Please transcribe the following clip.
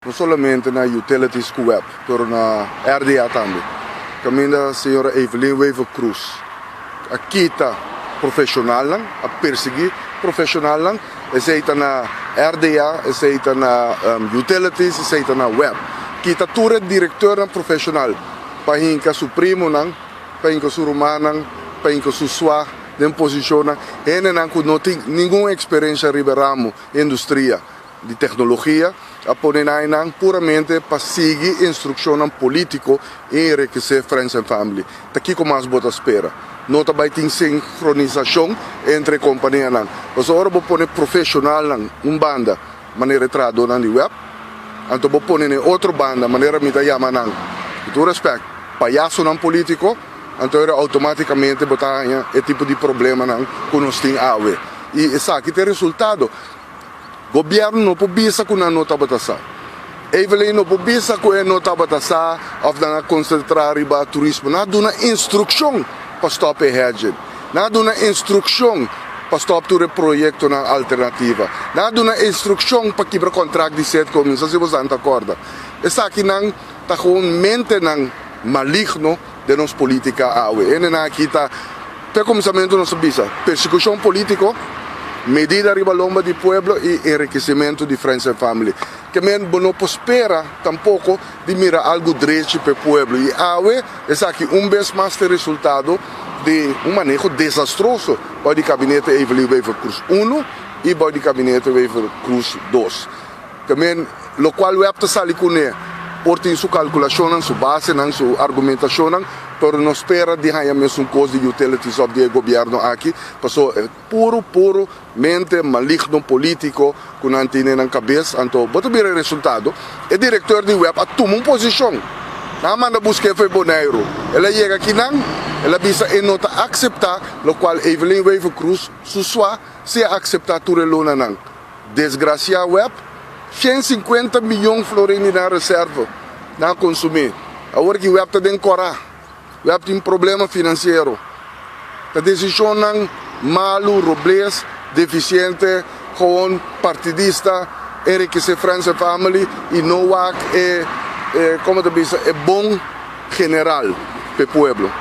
No solamente na Utilities ku web, pero na RDA tambe. Kaminda señora Evelyn Wever-Croes a kita profeshonalnan, a persiguí profeshonalnan. Esei ta na RDA, esei ta na Utilities, esei ta na web. Kita tur e direktornan profeshonal pa hinka su primonan, pa hinka su rumannan, pa hinka su swa den posishonnan. Hendenan ku no tin ningun eksperensha riba e ramo industria di teknologia a pone nan einan puramente pa sigui instrukshonnan polítiko i enrikesé Friends and Family. Ta kiko mas bo ta spera? No ta bai tin sinkronisashon entre e kompanianan. Pasobra ora bo pone profeshonalnan un banda, manera e trahadónan di web, anto bo pone na e otro banda, manera mi ta yama nan, ku tur rèspèt, payasonan polítiko, anto ora outomátikamente bo ta haña e tipo di problemanan ku nos tin awe. I esaki ta e resultado. Gobierno no por bisa cu nan no tabata sa. Evelyn no por bisa cu e no tabata sa of nan a concentra riba turismo. Nan a duna instruccion pa stop e hedging. Nan a duna instruccion pa stop tur e proyectonan alternativa. Nan a duna instruccion pa kibra contract di Citgo. Mi no sa si boso ta corda. Esakinan ta gewoon mentenan maligno den nos politica awe. Hendenan aki ta. Te kuminsamentu nos a bisa, persekushon polítiko, medida riba lomba di pueblo i enrikesimentu di friends and family. Ke men bo no por spera tampoko di mira algu drechi pa e pueblo i awe esaki un bes mas ta e resultado di un maneho desastroso bou di kabinete Evelyn Wever-Croes uno i bou di kabinete Wever-Croes dos. Ke men lokual web ta sali kuné por tin su kalkulashonnan, su basenan, su argumentashonnan, pero no spera di haña mesun kos di utilities òf di e gobièrnu aki, paso e puru puru mente maligno polítiko ku nan tin den nan kabes. Anto bo ta mira e resultado. E direktor di web a tuma un posishon. Nan a manda busk'é fo'i Boneiru. El a yega akinan, el a bisa e no ta akseptá lokual Evelyn Wever-Croes su sua si a akseptá tur e lunanan. Desgracia web, 150 miyon florin di nan reserva nan a consumi. Awor ki web ta den cora, web tin problema financiero. Ta decisionnan malu, robles, deficiente, gewoon partidista, enriquece friends and family y no wak e, como ta bisa, e bon general p'e pueblo.